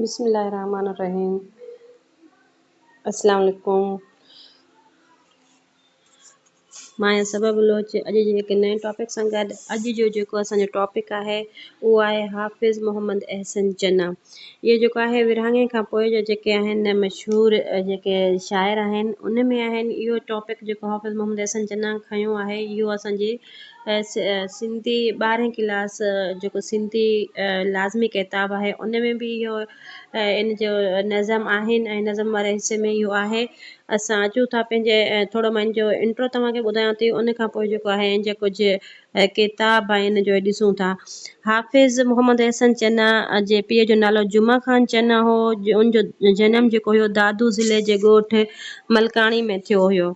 بسم الله الرحمن الرحيم السلام عليڪم مان آهيان صبا بلوچ اڄ جي هڪ نئين ٽاپڪ سان گڏ اڄ جو جيڪو اسان جو ٽاپڪ آهي اهو آهي حافظ محمد احسن چنا اهو جيڪو آهي ورهاڱي کان پوء جا جيڪي آهن مشهور جيڪي شاعر آهن ان ۾ آهن اهو ٽاپڪ جيڪو حافظ محمد احسن چنا کنيو آهي اهو اسان جي سنڌي ٻارهين ڪلاس جيڪو سنڌي لازمي ڪتاب آهي ان ۾ به اهو ان جو نظم آهن ۽ نظم واري حصي ۾ اهو آهي. اسان اچون ٿا پنهنجي ٿورو مان ان جو انٽرو توهان کي ٻڌايان ٿي ان کان پوء جيڪو آهي ان جا ڪجهه ڪتاب آهن جو ڏسون ٿا. حافظ محمد احسن چنا جي پيء جو نالو جمعه خان چنا هو ان جو جنم جيڪو هيو دادو ضلعي جي ڳوٺ ملڪاڻي ۾ ٿيو هيو.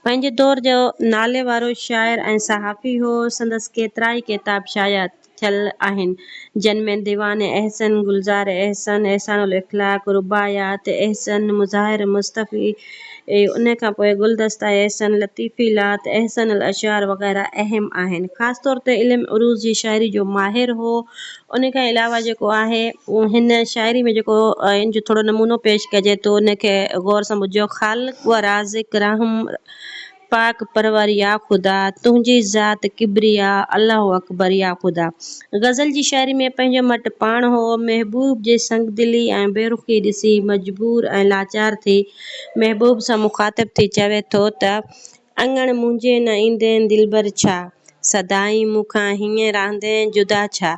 پنهنجي دور جو ناليوارو شاعر ۽ صحافي هو. سندس ڪيترائي ڪتاب شايع ٿيل آهن، جن ۾ ديوان احسن، گلزار احسن، احسان الاخلاق، رباعيات احسن، مظاهر مصطفي، ان کان پوء گلدسته احسن، لطيفي لات، احسن الاشعار وغيره اهم آهن. خاص طور تي علم عروض جي شاعري جو ماهر هو. ان کان علاوه جيڪو آهي هن شاعري ۾ جيڪو ان جو ٿورو نمونو پيش ڪجي ٿو ان کي غور سان ٻڌجو خالق و رازق رحم پاڪ پرور يا خدا تنهنجي ذات ڪبريا الله اڪبر يا خدا غزل جي شاعري ۾ پنهنجو مٽ پاڻ هو محبوب جي سنگدلي ۽ بي رخي ڏسي مجبور ۽ لاچار ٿي محبوب سان مخاطب ٿي چوي ٿو ته اڱڻ منهنجي نه ايندين دلبر ڇا؟ سدائين مون کان هيئن رهندين جدا ڇا؟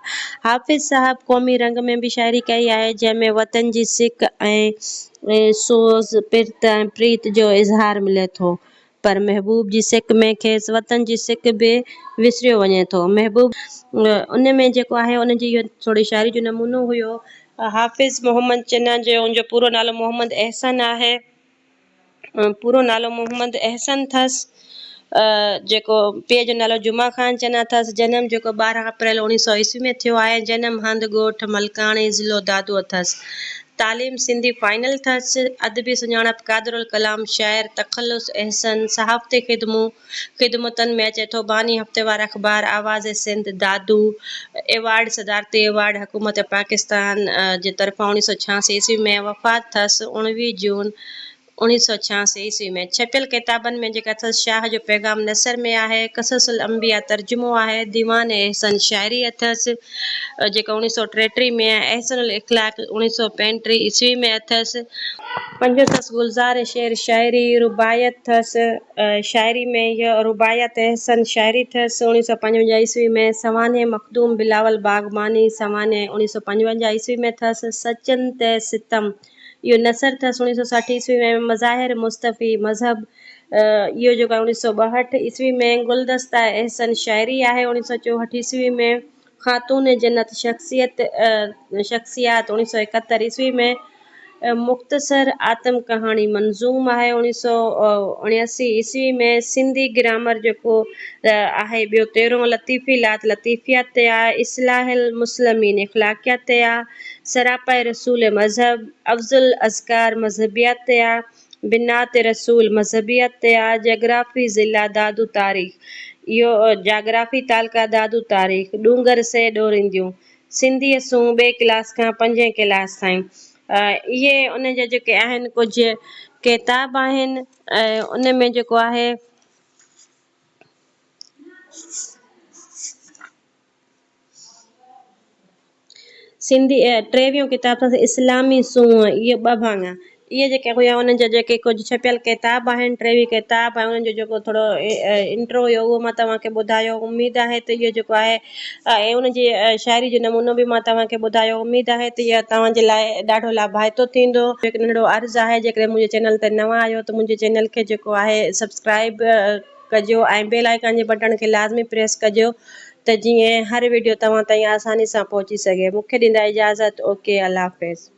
حافظ صاحب قومي رنگ ۾ به شاعري ڪئي آهي، جنهن ۾ وطن جي سڪ ۽ سوز، پرت ۽ پريت جو اظهار ملي ٿو. پر محبوب جي سڪ ۾ کيس وطن جي سڪ به وسريو وڃي ٿو. محبوب ان ۾ جيڪو آهي ان جي اهو ٿوري شاعري جو نمونو هيو. حافظ محمد چنا جو ان جو پورو نالو محمد احسن آهي. پورو نالو محمد احسن اٿس، جيڪو پيء جو نالو جمعه خان چنا اٿس، جنم جيڪو 12 اپريل اوڻيهه سئو عيسوي ۾ ٿيو آهي، جنم هنڌ ڳوٺ ملڪاڻي ضلعو دادو اٿس. تعليم سنڌي فائنل اٿس. ادبي سڃاڻپ قادرالڪلام شاعر، تخلص احسن، صحافتي خدمون خدمتن ۾ اچي ٿو، باني هفتيوار اخبار آواز سنڌ، دادو، ايوارڊ صدارتي ايوارڊ حڪومت پاڪستان جي طرفان اوڻيهه سئو ڇهاسي عيسوي ۾ وفات ٿس اوڻويهه جون اوڻيهه سئو ڇهاسي عيسوي ۾. ڇپيل ڪتابن ۾ جيڪا اٿس شاهه جو پيغام نثر ۾ آهي، قصص الانبياء ترجمو آهي، ديوان احسن شاعري اٿس جيڪا اوڻيهه سئو ٽيٽيهه ۾ ۽ احسن الاخلاق اوڻيهه سئو پنجٽيهه عيسوي ۾ اٿس. پنجون اٿس گلزار شعر شاعري، رباعيت اٿس. شاعري ۾ هيء رباعيات احسن شاعري ٿيس. اوڻيهه سئو پنجونجاهه عيسوي ۾ سوانح مخدوم بلاول باغباني، سوانح اوڻيهه سئو پنجونجاهه عيسوي ۾ ٿيس. سچن تي ستم اهو نثر ٿيس. اوڻيهه سئو 60 عيسوي ۾ مظاهر مصطفي مذهب اهو جيڪو آهي اوڻيهه سئو 62 عيسوي ۾ گلدسته احسن شاعري آهي. اوڻيهه سئو 64 عيسوي ۾ خاتون جنت شخصيت شخصيات اوڻيهه سئو 71 عيسوي ۾ مختصر آتم ڪهاڻي منظوم آهي. اوڻيهه سئو اڻياسي عيسوي ۾ سنڌي گرامر جيڪو آهي ٻيو تيرهون لطيفي لات لطيفيات تي آهي، اصلاح المسلمين اخلاقيات تي آهي، سراپا رسول مذهب، افضل اذڪار مذهبيات تي آهي، بنات رسول مذهبيات تي آهي، جاگرافي ضلع دادو تاريخ اهو جاگرافي تعلقه دادو تاريخ، ڏونگر سي ڏورينديون، سنڌيء سون ٻئي ڪلاس کان پنجين ڪلاس تائين اهي ان جا جيڪي آهن ڪجهه ڪتاب آهن ۽ ان ۾ جيڪو آهي. سنڌي ٽيويهون ڪتاب اٿس اسلامي سونهن اهي ٻه ڀاڱا اهي جيڪي هيا انهن جا جيڪي ڪجهه ڇپيل ڪتاب آهن ٽيويهه ڪتاب ۽ انهن جو جيڪو ٿورو انٽرو هيو اهو مان توهان کي ٻڌايو اميد آهي ته اهو جيڪو آهي ۽ ان جي شاعري جو نمونو به مان توهان کي ٻڌايو اميد آهي ته اهو توهان جي لاء ڏاڍو لاڀائتو ٿيندو. هڪ ننڍڙو عرض آهي جيڪڏهن منهنجي چينل تي نوان آهيو ته منهنجي چينل کي جيڪو آهي سبسڪرائب ڪجو ۽ بيل آئيڪان جي بٽڻ کي لازمي پريس ڪجو ته جيئن هر وڊيو توهان تائين آساني سان پهچي سگهي. مون کي ڏيندا اجازت اوڪي الله حافظ.